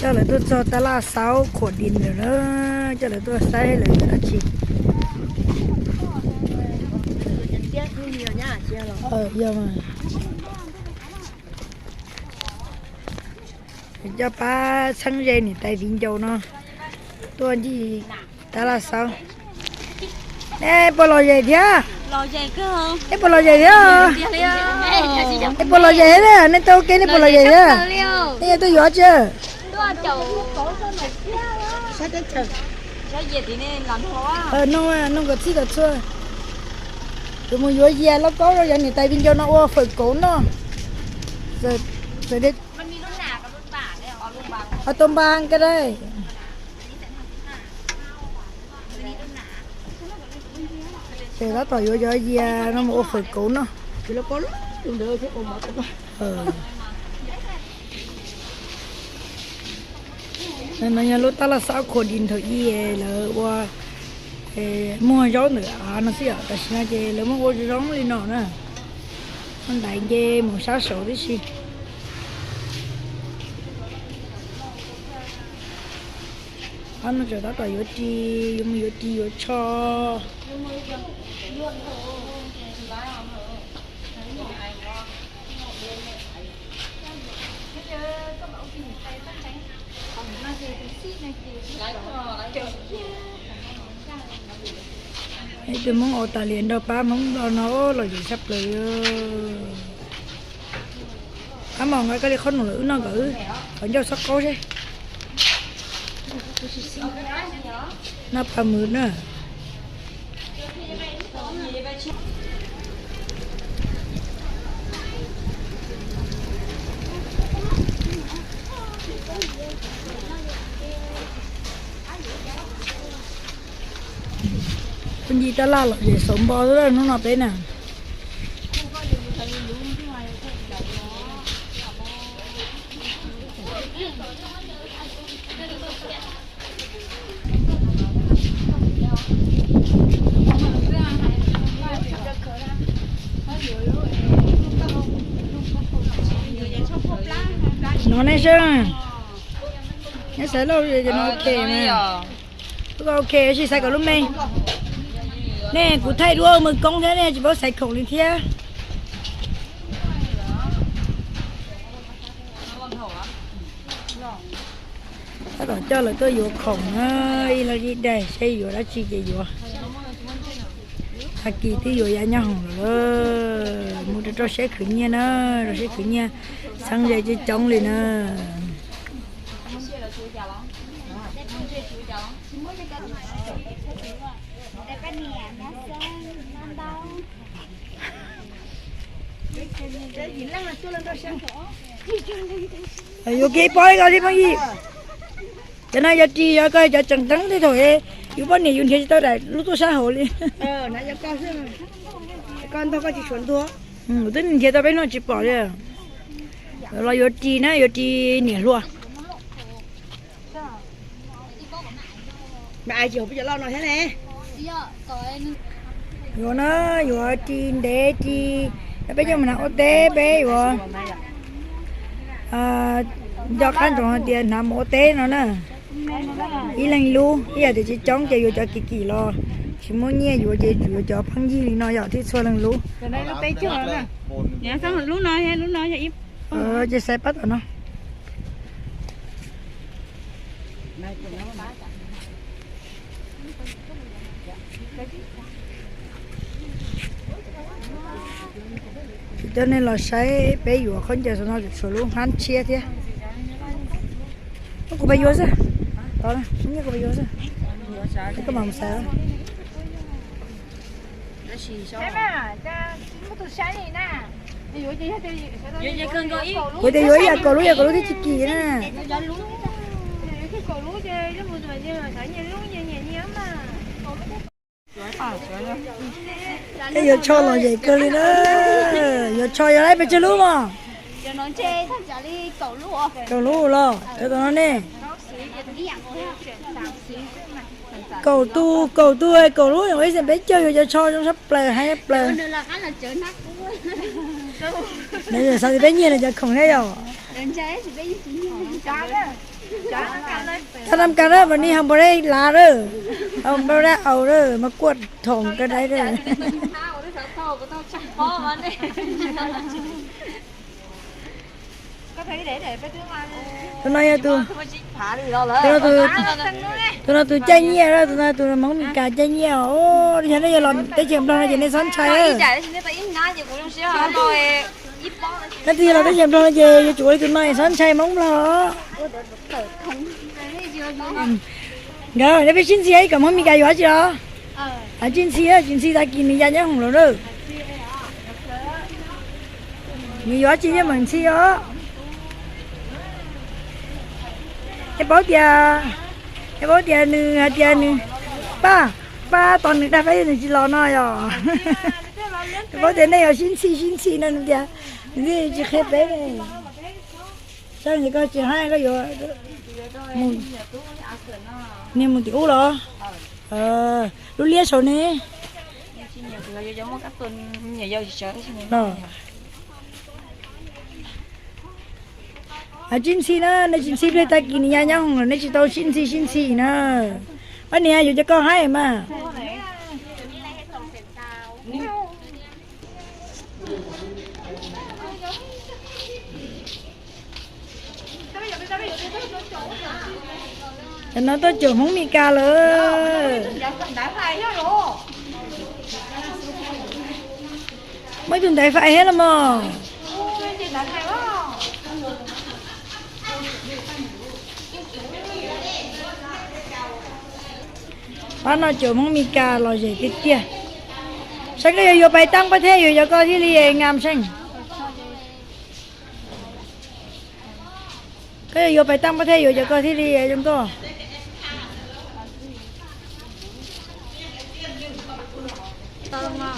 Coj lawv tuaj txog tab laj xaub khuam dis lawm na, coj lawv tuaj saib lawv yuav dab tsi. Coj pab txheeb ze niam tais viv ncaus no tuaj ncig tab laj xaub. Nej puas lom zem thiab? Nej puas lom zem thiab? Nej puas lom zem thiab? Nej tau ua ke nej puas lom zem thiab? Nej tuaj yuav tsi? Nug kom txhij kom txhua. Yuav mus yuav yias lauj kaub rau yog niam tais viv ncaus no ua fawm kauv noj. Tau npa ka dai. Ces tab tom yuav cov yias no mus ua fawm kauv noj. No yog lub tab laj xaub khuam dis thaum ub lawv ua muag zaub ntawm av no xwb yom, tam sim no ces lawv muab ua zoo li no na. Muab ntaiv nce mus sab saud tib si. Ob no tseem tab tom yuav ris, yuav mus yuav ris yuav tsho. Ib tug Hmoob Australia nrog pab Hmoob Nplog no los zem tshaj plaws. Ab mos nqa koj li qhob noom lawm wb noj kom wb qhov ncauj txhob qaub seb. Noj paj mws na. Kuv ncig tab laj los zem xauv npo xwb hnub no peb na. No nej saib, nej xaiv lauj, no ok, ok, tab sis xaiv kom lub me. Nej kuv thaij duab mus koob thiab nej tsis paub xaiv khoom li thiab. Tab tom coj lawv tuaj yuav khoom na, ib leeg ib daim, seb yuav dab tsi ces yuav. Tag kis twb yuav yav nyob hoom lawm, mus rau rau siab khwv nyiaj na, rau siab khwv nyiaj, txheeb ze coob coob li na. Yuav kev pom li ko thiab phooj ywg. Cov no yog ris, yog koj cov tseem teeb tej thaum yus poj niam yus nrhiav tsis tau daim lub tuaj sab hauv li. Twb nrhiav tau peb no tsis pom li. Los yuav ris na, yuav ris niam hluas. Yuav na, yuav ris ntev ris, peb coj mus hnav ua teb, peb yuav nco qab ntsoov hais tias hnav mus ua teb no na. Ib leeg lub, ib yam tias tsis coob ces yuav cov kim kim los tsis muaj nyiaj yuav ces yuav cov pheej yig li no yom, thiaj txhua leej lub. Ces xaiv pab tom no. Coj nej los saib peb yuav khaub ncaws xwb no tshuav lub hab tshiab thiab. Kuv pab yuav xwb, nyiaj kuv pab yuav xwb, koj mam mus xaiv. Kuv tias yuav ib yam kaum lub, yam kaum lub thiaj tsis kim na. Tej yuav tsho los zem kawg li na. Yuav tsho yog lawm pes tsawg lub mog? Kaum lub los cov tom no ne. Kaum tus, kaum tus, kaum lub, ib xeem peb caug yuav cov tsho zoo sab plaws, heev plaws. Xav tias peb nyiag nws cov khoom thiab yom. Txhob nrov kas na, mas nej ho npau dab lav lawm, ho npau dab aus lawm, mas kuaj thoom ka dai lawm. Tus no yog tus, tus no tus caij nyiaj, tus no tus Hmoob Mes Kas caij nyiaj os. Yog nej yog los teb chaws Nplog no ces nej txhob ntshai. Nej twb yog los teb chaws Nplog no ces yuav tsum ua li tus no es txhob ntshai Hmoob Nplog. Nkawd nej peb sib ntxhi ib kom Hmoob Mes Kas yuav tsis los? Tsis ntxhi, tsis ntxhi, tag kis nws ya nyob hoom lawm na. Nws yuav tsis yeej mam ntxhi os. Es paub tias, es paub tias nws hais tias nws, pab, pab tos nws dag peb nws tsis los no yog. Es paub tias nej yuav sib ntxhi sib ntxhi no nws tias, nws thiaj tsis qhia peb ne. Saib koj tsis hais koj yuav, niag mus tim ub los? Lub liab saud ne. Tsis ntxhi na, nej tsis ntxhi pliag tag kis nws ya nyob hoom lawm, nej tsis tau sib ntxhi sib ntxhi na. Pab niag yuav cov koj haib mas. Cov no tuaj caum Hmoob Mes Kas lawm. Muaj ib tug ntaiv fais thiab los mog. Pab no caum Hmoob Mes Kas los zem tiag tiag. Saib koj yuav yuav pais tag npaum thiab yuav cov koj thiaj li nka Seej. Koj yuav yuav pais tag npaum thiab yuav cov koj thiaj li zoo nkauj. Thaum muaj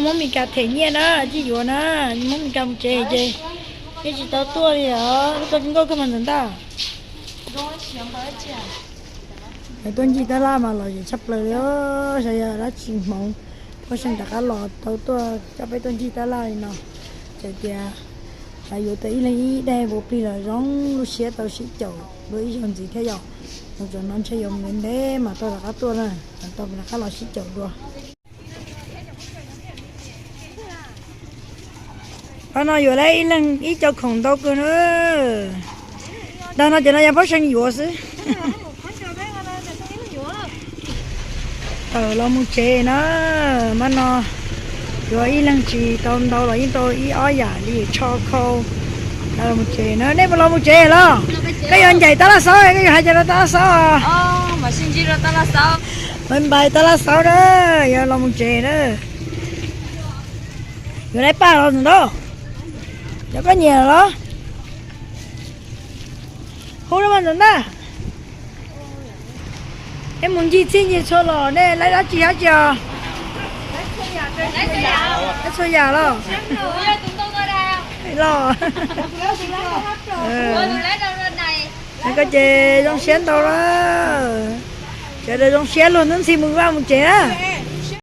Hmoob Mes Kas them nyiaj na, tsis yuav na, Hmoob Mes Kas mus tsev ces yeej tsis tau tuaj li os. Koj zoo nkauj kawg mas ntxawm ntaj. Tuaj ncig tab laj mas los zem tshaj plaws li os. Xyov yog dab tsi hmoov Phuaj Seej rov qab los tau tuaj coj peb tuaj ncig tab laj li no. Txawm tias yuav tau ib leeg ib daim npaum plig los zoo lub siab tau sib caum dua ib zaug ntxiv thiab yom. Mus txog no ntshe yuav mus ntev mas tau rov qab tuaj na, tau rov qab los sib caum dua. Qhov no yuav lawv ib leeg ib co khoom ntau kawg na. Dag no cov no yog Phuaj Seej yuav xwb. Tawm los mus tsev na, mas no yuav ib leeg tsis tau ntau los yeej tau ib ob yam li tsho khau. Los mus tsev na, nej puas los mus tsev los? Koj yuav ncaim tab laj xaub, koj yuav hais cas rau tab laj xaub? Npais npais tab laj xaub na, yuav los mus tsev na. Yuav laib paj los ntag, cov koj nyiam los? Hu na mas ntxawm ntaj. Nej mus ncig txhij ncig txhua los nej laib dab tsi dab tsi os? Laib txhua yam los? Los. Koj ces zoo siab ntau lawm. Sawv daws zoo siab luag ntub ntxhi mus vaj mus tsev na.